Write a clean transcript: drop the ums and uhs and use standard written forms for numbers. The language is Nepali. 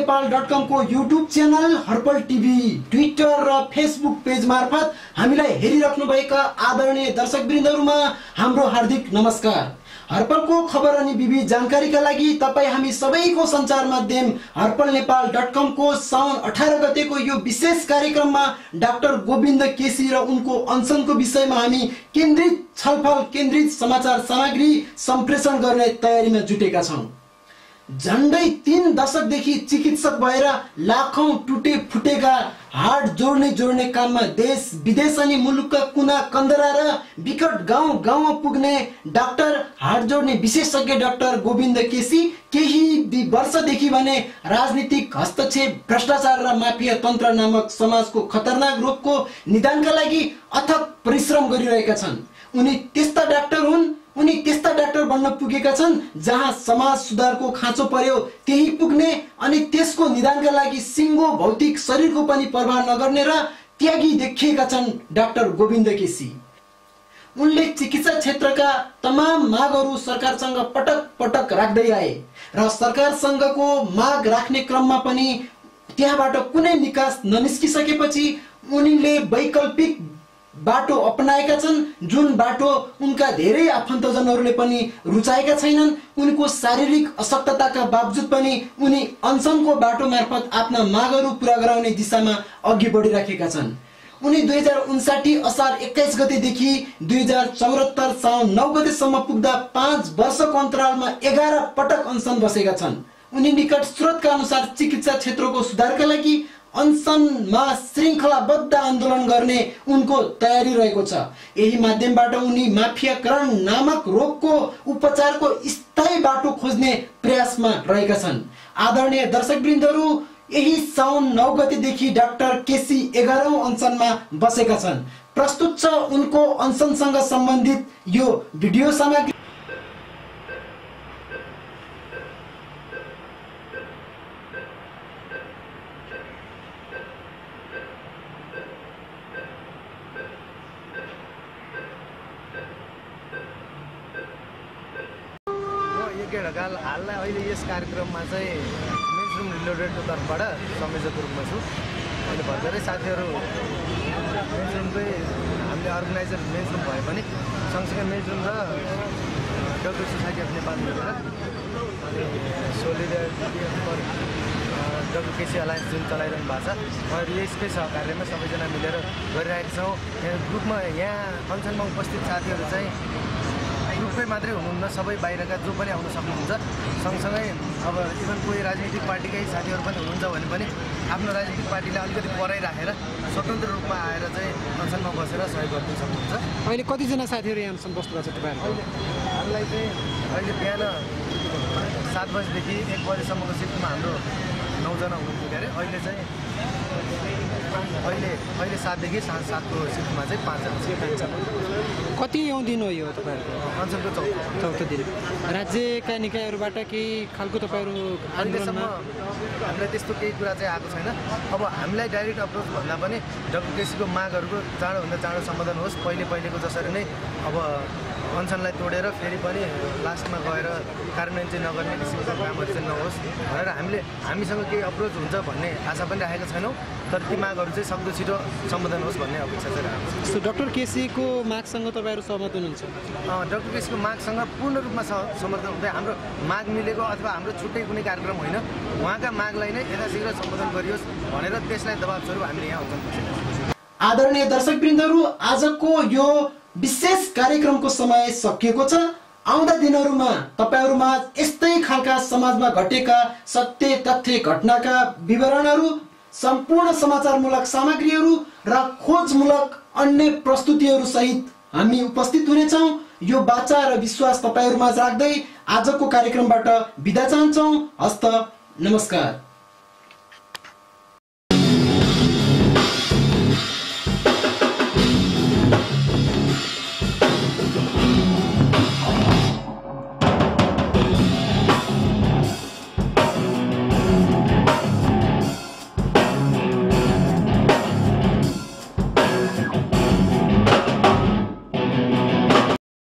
नेपाल.com को युट्युब च्यानल, हर्पल टिभी, ट्विटर र फेसबुक पेज मार्फत हामीलाई हेरिराख्नुभएका आदरणीय दर्शकवृन्दहरुमा हाम्रो हार्दिक नमस्कार। हर्पलको खबर अनि विविध जानकारीका लागि तपाई हामी सबैको सञ्चार माध्यम हर्पल नेपाल.com को साउन 18 गतेको यो विशेष कार्यक्रममा डाक्टर गोविन्द केसी र उनको अनसनको विषयमा हामी केन्द्रित छलफल, केन्द्रित समाचार सामग्री सम्प्रेषण गर्ने तयारीमा जुटेका छौं। झन्डै 3 दशकदेखि चिकित्सक भएर लाखौं टुटे फुटेका हाड जोड्ने काममा देश विदेश अनि मुलुकका कुना कन्दरा र विकट गाउँमा पुग्ने डाक्टर, हाड जोड्ने विशेषज्ञ डाक्टर गोविन्द केसी केही वर्षदेखि भने राजनीतिक हस्तक्षेप, भ्रष्टाचार र माफिया तन्त्र नामक समाजको खतरनाक रोगको निदानका लागि अथक परिश्रम गरिरहेका छन्। उनी त्यस्ता डाक्टर बन्न पुगेका छन् जहाँ समाज सुधारको खाँचो पर्यो त्यही पुग्ने अनि त्यसको निदानका लागि सिङ्गो भौतिक शरीरको पनि परवाह नगर्ने र त्यागी देखिएका छन् डाक्टर गोविन्द केसी। उनले चिकित्सा क्षेत्रका तमाम मागहरू सरकारसँग पटक राख्दै आए र सरकारसँगको माग राख्ने क्रममा पनि त्यहाँबाट कुनै निकास ननिस्किसकेपछि उनीले वैकल्पिक बाटो अपनाएका छन्, जुन बाटो उनका धेरै आफन्तजनहरूले पनि रुचाएका छैनन्। उनको शारीरिक अशक्तताका बावजुद पनि उनी अनसनको बाटो मार्फत आफ्ना मागहरू पूरा गराउने दिशामा अघि बढिराखेका छन्। उनी 2059 असार 21 गतेदेखि 2074 साउन 9 गतेसम्म पुग्दा 5 वर्षको अन्तरालमा 11 पटक अनसन बसेका छन्। उनी निकट स्रोतका अनुसार चिकित्सा क्षेत्रको सुधारका लागि अनसनमा श्रृङ्खलाबद्ध आन्दोलन गर्ने उनको तयारी रहेको छ। यही माध्यमबाट उनी माफियाकरण नामक रोगको उपचारको स्थायी बाटो खोज्ने प्रयासमा रहेका छन्। आदरणीय दर्शकवृन्दहरू, यही साउन 9 गतेदेखि डाक्टर केसी 11औं अनसनमा बसेका छन्। प्रस्तुत छ उनको अनसनसँग सम्बन्धित यो भिडियो सामग्री। ढकाल हाललाई अहिले यस कार्यक्रममा चाहिँ मेन्सरुम रिलेटेडको तर्फबाट संयोजकको रूपमा छु। अहिले भर्खरै साथीहरू मेन्सरुमकै हामीले अर्गनाइजर मेन्सरुम भए पनि सँगसँगै मेन्सरुम र डक्टर सोसाइटी अफ नेपाल मिलेर अनि solidarity for doctor KC alliance जुन चलाइरहनु भएको छ, उहाँहरू यसकै सहकार्यमा सबैजना मिलेर गरिरहेका छौँ। ग्रुपमा यहाँ अनसनमा उपस्थित साथीहरू चाहिँ ग्रुपै मात्रै हुनुहुन्न, सबै बाहिरका जो पनि आउन सक्नुहुन्छ। सँगसँगै अब इभन कोही राजनीतिक पार्टीकै साथीहरू पनि हुनुहुन्छ भने पनि आफ्नो राजनीतिक पार्टीलाई अलिकति परै राखेर स्वतन्त्र रूपमा आएर चाहिँ अनसनमा बसेर सहयोग गर्न सक्नुहुन्छ। अहिले कतिजना साथीहरू यहाँ अनसन बस्नुभएको छ तपाईँहरू? हामीलाई चाहिँ अहिले बिहान 7 बजीदेखि 1 बजीसम्मको सिफ्टमा हाम्रो 9 जना हुनुहुन्थ्यो अरे। अहिले चाहिँ अहिले 7 देखि साँझ 7 को सिफ्टमा चाहिँ 5 जना। कति दिन हो यो तपाईँहरूको अनसनको चौथो दिन? राज्यका निकायहरूबाट केही खालको तपाईँहरू अहिलेसम्म हामीलाई त्यस्तो केही कुरा चाहिँ आएको छैन। अब हामीलाई डाइरेक्ट अप्रोच भन्दा पनि डक्टर केसीको मागहरूको चाँडोभन्दा चाँडो समाधान होस्, पहिलेको जसरी नै अब अनसनलाई तोडेर फेरि पनि लास्टमा गएर कार्यान्वयन चाहिँ नगर्ने किसिमको कामहरू चाहिँ नहोस् भनेर हामीसँग केही अप्रोच हुन्छ भन्ने आशा पनि राखेका छैनौँ। तर ती मागहरू चाहिँ सक्दो छिटो समाधान होस् भन्ने अपेक्षा चाहिँ राखेको छ। डाक्टर केसीको मागसँग तपाईँहरू सहमत हुनुहुन्छ? डाक्टर केसीको मागसँग पूर्ण रूपमा समर्थन हुँदै हाम्रो माग मिलेको अथवा हाम्रो छुट्टै कुनै कार्यक्रम होइन, उहाँका मागलाई नै यथाशीघ्र सम्बोधन गरियोस् भनेर त्यसलाई दबाब स्वरूप हामीले यहाँ अनसन। आदरणीय दर्शकवृन्दहरू, आजको यो विशेष कार्यक्रमको समय सकिएको छ। आउँदा दिनहरूमा तपाईहरुमा यस्तै खालका समाजमा घटेका सत्य तथ्य घटनाका विवरणहरू, सम्पूर्ण समाचारमूलक सामग्रीहरू र खोजमूलक अन्य प्रस्तुतिहरू सहित हामी उपस्थित हुनेछौं। यो बाचा र विश्वास तपाईहरुमा राख्दै आजको कार्यक्रमबाट बिदा चाहन्छौं। हस्त नमस्कार।